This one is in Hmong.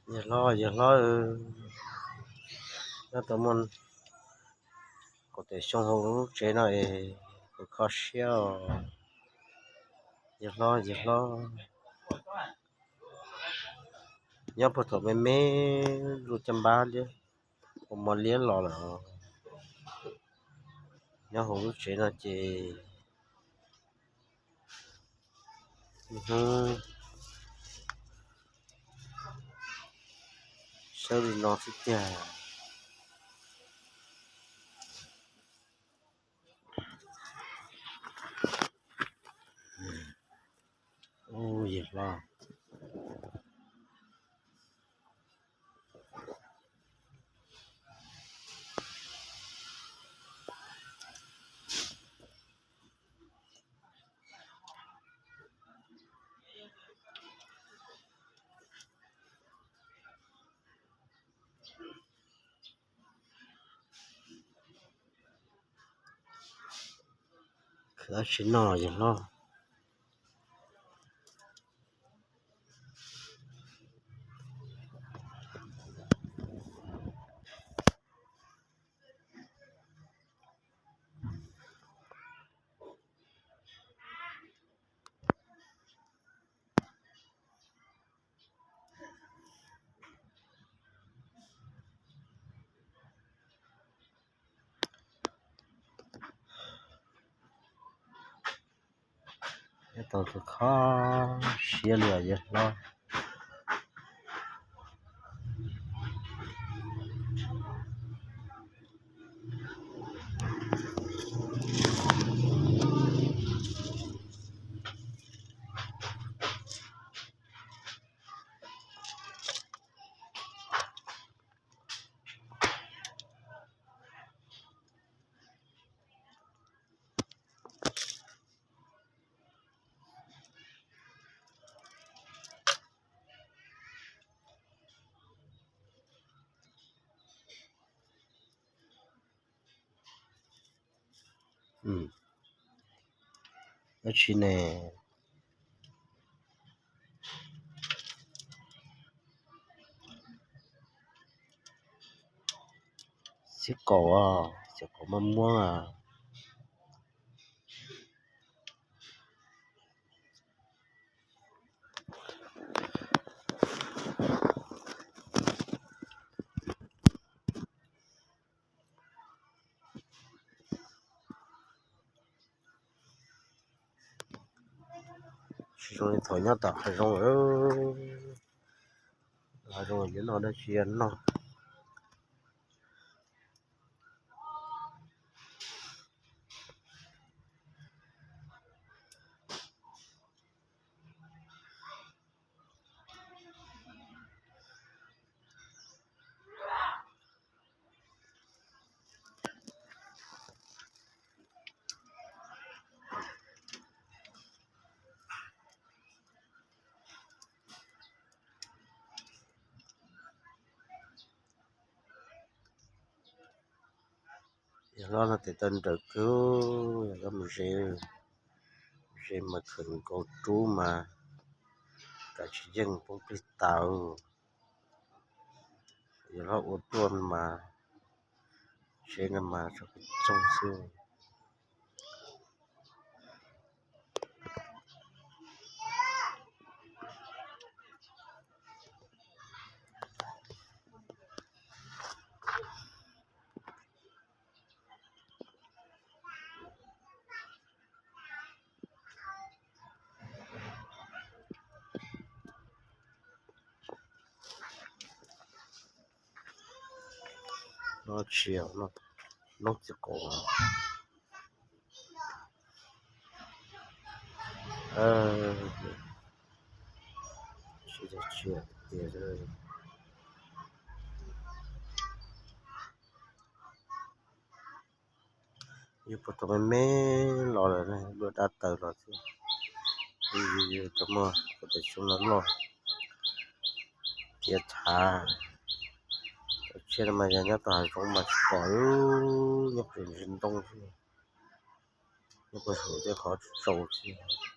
Yawg hlob, yawg hlob, nyob tau muaj kaum tawm xyoo hauv lub tsev no es kuv kho siab os. Yawg hlob, yawg hlob, nyob puag thaum me me, lub caj npab liab, ua mov liab los lawm. Nyob hauv lub tsev no ces hnub sawv li no xwb tiag. Ub, yawg hlob, khwv dab tsi noj yawg hlob? Nyob tau tus kho siab li os yawg hlob. Dab tsi ne? Xiab kaum, xiab kaum maj muab. Tsis zoo li thaum nyob tom hav zoov. Hav zoov yuav noj dab tsi noj. Yog los no tes taw nrawm kawg, yog los mus ze, ze mas khawm nkaus rub mas kav tsis yeej poob plig tawv. Yog los ua tuaj mas, ze no mas tso txoog xwb. No tsis, noob txiv qaub. Tsis, tsis tias yus puag thaum me me los lawm, dua dab taws los xwb. Yus tau muaj kuv tus xyoo no loj, tiav thav. Cov tsiaj no mas yog nyob tau hav zoov mas tsis pom, nyob puag ntsis ntoo xwb, nyob puag saum tej qhov tsaus xwb.